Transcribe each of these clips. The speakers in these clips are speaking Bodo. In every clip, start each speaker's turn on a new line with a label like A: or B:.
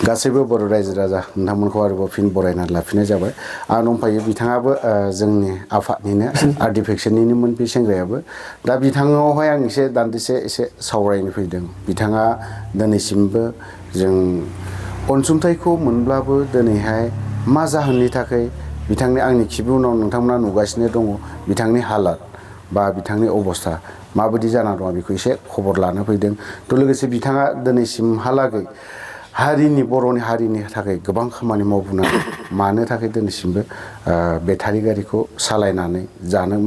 A: गासैबो बर' रायजो राजा नोंथांमोनखौ आरोबाव फिन बरायनानै लाफिननाय जाबाय आरो दंफायो बिथाङाबो जोंनि आफादनिनो आर्टिफेक्सननिनोमोन बे सेंग्रायाबो दा बिथाङावहाय आं एसे सावरायनो फैदों बिथाङा दिनैसिमबो जों अनसुंथाइखौ मोनब्लाबो दिनैहाय मा जाहोननि थाखाय बिथांनि आंनि खिबु उनाव नोंथांमोना नुगासिनो दङ बिथांनि हालाद बा बिथांनि अबस्था माबायदि जाना दङ बेखौ एसे खबर लानो फैदों थ' लोगोसे बिथाङा दिनैसिमहालागै हारिनि बर'नि हारिनि थाखाय गोबां खामानि मावबोनानै मानो थाखाय दिनैसिमबो बेटारि गारिखौ सालायनानै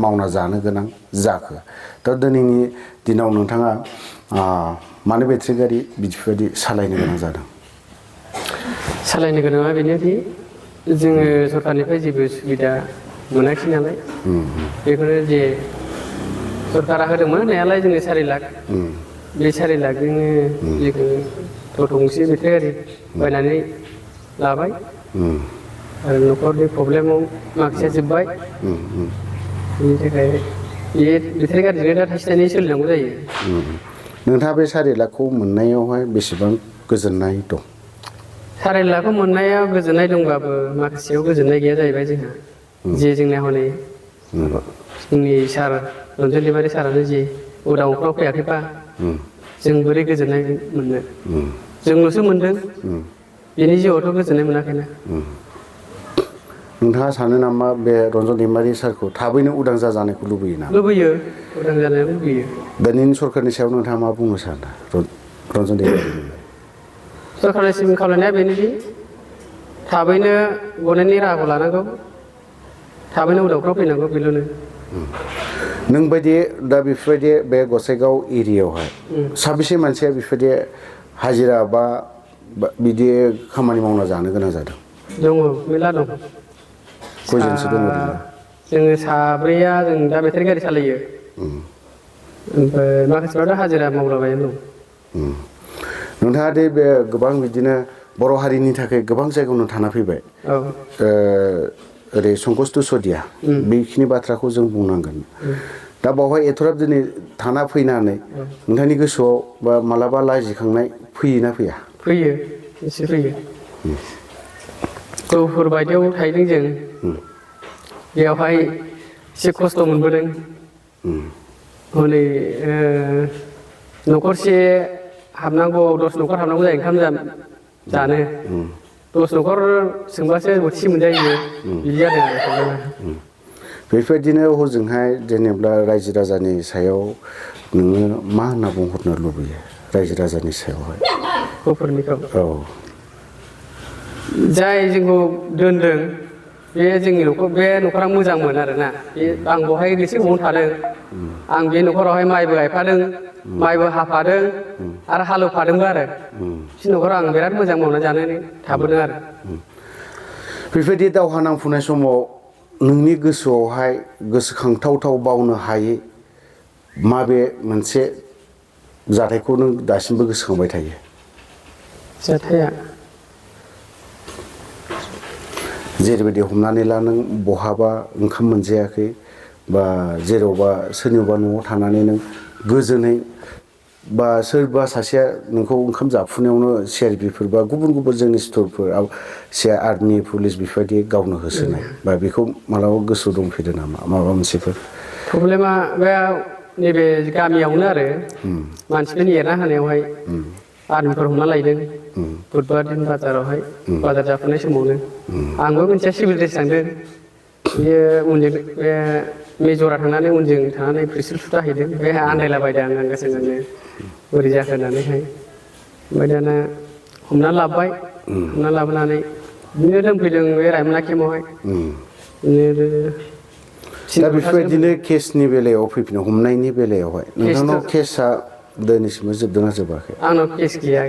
A: मावना जानो गोनां जाखो थ' दिनैनि दिनाव नोंथाङा मानो बेटारि गारि बिदिबायदि सालायनो गोनां जादों
B: सालायनो गोनाङा बेनोदि जोङो सरकारनिफ्राय जेबो सुबिदा मोनाखिसै नालाय बेखौनो जे सरकारा होदोंमोन होनायालाय जोङो 4 लाख बे 4 लाखजोंनो जोङो टट' गंसे बेटारि गारि बायनानै लाबाय आरो न'खरनि प्रब्लेमाव माखासेया जोब्बाय बिनि थाखाय बे बेटारि गारिजोंनो दा थाइसे थाइनै सोलिनांगौ जायो
A: नोंथाङा बे 4 लाखखौ मोननायावहाय बेसेबां गोजोननाय दं
B: 4 लाखखौ मोननायाव गोजोननाय दंबाबो माखासेयाव गोजोननाय गैया जाहैबाय जोंहा जे जोंना हनै जोंनि सार रन्जन दैमारि सारानो जे उदांफ्राव फैयाखैबा जों बोरै गोजोननाय मोननो जोंल'सो मोनदों बेनि जिउआवथ' गोजोननाय मोनाखैना
A: नोंथाङा सानो नामा बे रन्जन दैमारि सारखौ थाबैनो उदां जाजानायखौ लुबैयो नामा
B: लुबैयो उदां जानाय लुबैयो
A: दानि सरकारनि सायाव नोंथाङा मा बुंनो सानो रन्जन दैमारि
B: सरकारनिसिम खावलायनाया बेनोदि थाबैनो गनायनि राहाखौ लानांगौ थाबैनो उदांफ्राव फैनांगौ बेल'नो
A: नों बायदि दा बेफोरबायदि बे गसाइगाव एरियायावहाय साबेसे मानसिया बेफोरबायदि हाजिरा बा बिदि खामानि मावना जानो गोनां जादों
B: दङ मेरला दं
A: खयजनसो दङ
B: जोङो साब्रैया जों दा बेटारि गारि सालायो ओमफ्राय माखासेफ्राथ' हाजिरा मावलाबायानो दं
A: नोंथाङा दे बे गोबां बिदिनो बर' हारिनि थाखाय गोबां जायगायावनो थाना फैबाय ओरै संकष्ट सदिया बेखिनि बाथ्राखौ जों बुंनांगोन दा बावहाय एथ'राब दिनै थाना फैनानै नोंथांनि गोसोआव बा मालाबा लाजिखांनाय फैयोना फैया
B: फैयो एसे फैयो गहपुर बायदियाव थाहैदों जों बेयावहाय एसे खस्थ' मोनबोदों हनै न'खरसे हाबनांगौ 10 न'खर हाबनांगौ जायो ओंखाम जानो 10 न'खर सोंबासो बोथिसे मोनजायो बिदि जादों आरो
A: बेफोरबायदिनो हजोंहाय जेनेबा रायजो राजानि सायाव नोङो मा होनना बुंहरनो लुबैयो रायजो राजानि सायावहाय
B: गहपुरनिखौ
A: औ
B: जाय जोंखौ दोनदों बे जोंनि बे न'खरा मोजांमोन आरोना आं बहाय एसे गोबाव थादों आं बे न'खरावहाय माइबो गायफादों माइबो हाफादों आरो हालेवफादोंबो आरो बिसोरनि न'खराव आं बिराद मोजां मावनानै जानानै थाबोदों आरो
A: बेफोरबायदि दावहा नांफुनाय समाव नोंनि गोसोआवहाय गोसोखांथावथाव बावनो हायै माबे मोनसे जाथायखौ नों दासिमबो गोसोखांबाय थायो
B: जाथाया
A: जेरैबायदि हमनानै ला नों बहाबा ओंखाम मोनजायाखै बा जेरावबा सोरनियावबा न'आव थानानै नों गोजोनै बा सोरबा सासेया नोंखौ ओंखाम जाफुनायावनो CRPफोर बा गुबुन जोंनि स्टरफोराव आर्मि पुलिस बेफोरबायदि गावनो होसोनाय बा बेखौ मालाबा गोसोआव दंफेरदों नामा माबा मोनसेफोर
B: प्रब्लेमा बे नैबे गामियावनो आरो मानसिफोरनि एरना होनायावहाय आर्मिफोर हमना लायदों बुधबार दिन बाजारावहाय बाजार जाफुनाय समावनो आंबो मोनसे सिभिल ड्रेस थांदों बियो उनजों बे मेजरा थांनानै उनजों थांनानै प्रिसिल सुथाहैदों बे आन्दायलाबायदों आं गोसो गोसो बोरै जाखो होननानैहाय ओमफ्राय दाना हमना लाबोबाय हमना लाबोनानै बिदिनो दोनफैदों बे रायमना केम्पआवहाय
A: दा बेफोरबायदिनो केसनि बेलायाव फैफिनो हमनायनि बेलायावहाय नोंथांनाव केसआ दिनैसिमबो जोबदोंना जोबाखै
B: आंनाव केस गैया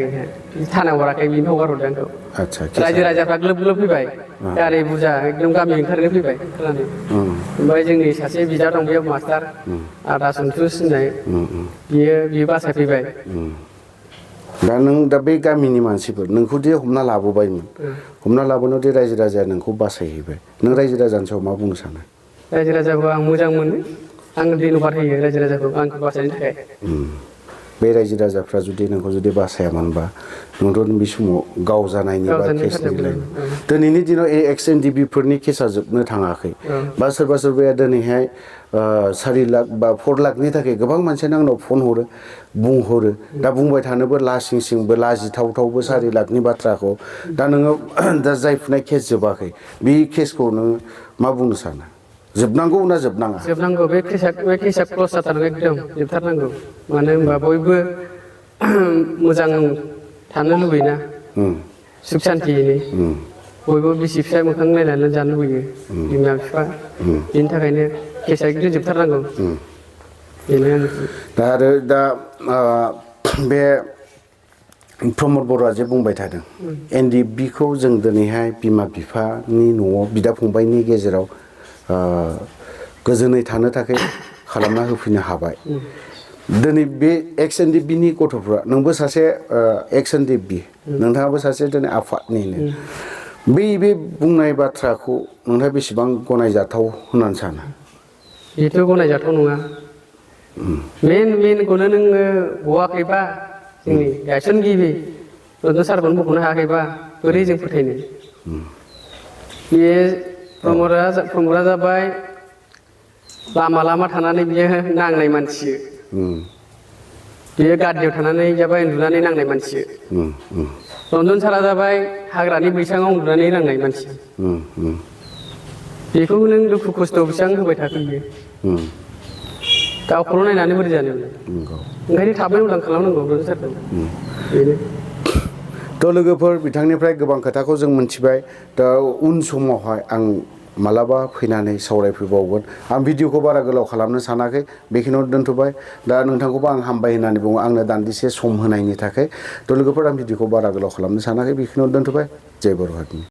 B: थानायाव हराखै बिनो हगारहरदों आंखौ
A: आदसा
B: रायजो राजाफ्रा ग्लोब ग्लोब फैबाय गारि बुरजा एकदम गामि ओंखारनो फैबाय खोनानो ओमफ्राय जोंनि सासे बिदा दं बेयाव मास्टार आदा सन्थुस होननाय बियो बासायफैबाय
A: दा नों दा बै गामिनि मानसिफोर नोंखौ दि हमना लाबोबायमोन हमना लाबोनायाव दि रायजो राजाया नोंखौ बासायहैबाय नों रायजो राजानि सायाव मा बुंनो सानो
B: रायजो राजाखौ आं मोजां मोनो आं धन्यबाद होयो रायजो राजाखौ आंखौ बासायनो थाखाय
A: बे रायजो राजाफ्रा जुदि नोंखौ जुदि बासायामोनबा नोंथ' बे समाव गाव जानायनि बा केसनि दिनैनि दिनाव XNDB फोरनि केसा जोबनो थाङाखै बा सोरबा सोरबाया दिनैहाय 4 लाख बा 4 लाखनि थाखाय गोबां मानसियानो आंनाव फन हरो बुंहरो दा बुंबाय थानोबो लासिं सिंबो लाजिथावथावबो 4 लाखनि बाथ्राखौ दा नोङो दा जायफुनाय केस जोबाखै बे केसखौ नोङो मा बुंनो सानो जोबनांगौ ना जोबनाङा
B: जोबनांगौ बे केसा क्लस जाथारनांगौ एकदम जोबथारनांगौ मानो होनबा बयबो मोजां थानो लुबैना सुख सान्थियैनो बयबो बिसि फिसाय मोखां नायनानै जानो लुबैयो बिमा बिफा बेनि थाखायनो केसा एकदम जोबथारनांगौ बेनो
A: दा आरो दा बे प्रमद बर'आ जे बुंबाय थादों NDB खौ जों दिनैहाय बिमा बिफानि न'आव बिदा फंबायनि गेजेराव गोजोनै थानो थाखाय खालामना होफैनो हाबाय दिनै बे XNDB नि गथ'फ्रा नोंबो सासे XNDB नोंथाङाबो सासे दिनै आफादनिनो बे बुंनाय बाथ्राखौ नोंथाङा बेसेबां गनायजाथाव होननानै सानो
B: बेथ' गनायजाथाव नङा मेनखौनो नोङो बवाखैबा जोंनि गायसनगिरि रन्जन सारखौनो मख'नो हायाखैबा बोरै जों फोथायनो बे प्रमदआ जाबाय लामा थानानै बियो नांनाय मानसि बियो गादियाव थानानै जाबाय उन्दुनानै नांनाय मानसि रन्जन सारा जाबाय हाग्रानि बैसाङाव उन्दुनानै नांनाय मानसि बेखौ नों दुखु खस्थ' बेसेबां होबाय थाखो बियो गावखौल' नायनानै बोरै जानो ओंखायनो थाबै उदां खालामनांगौ रन्जन सारखौ बेनो
A: थ' लोगोफोर बिथांनिफ्राय गोबां खोथाखौ जों मिथिबाय दा उन समावहाय आं मालाबा फैनानै सावरायफैबावगोन आं भिडिअखौ बारा गोलाव खालामनो सानाखै बेखिनियाव दोनथ'बाय दा नोंथांखौबो आं हामबाय होननानै बुङो आंनो दान्दिसे सम होनायनि थाखाय थ' लोगोफोर आं भिडिअखौ बारा गोलाव खालामनो सानाखै बेखिनियाव दोनथ'बाय जय बर' हारिनि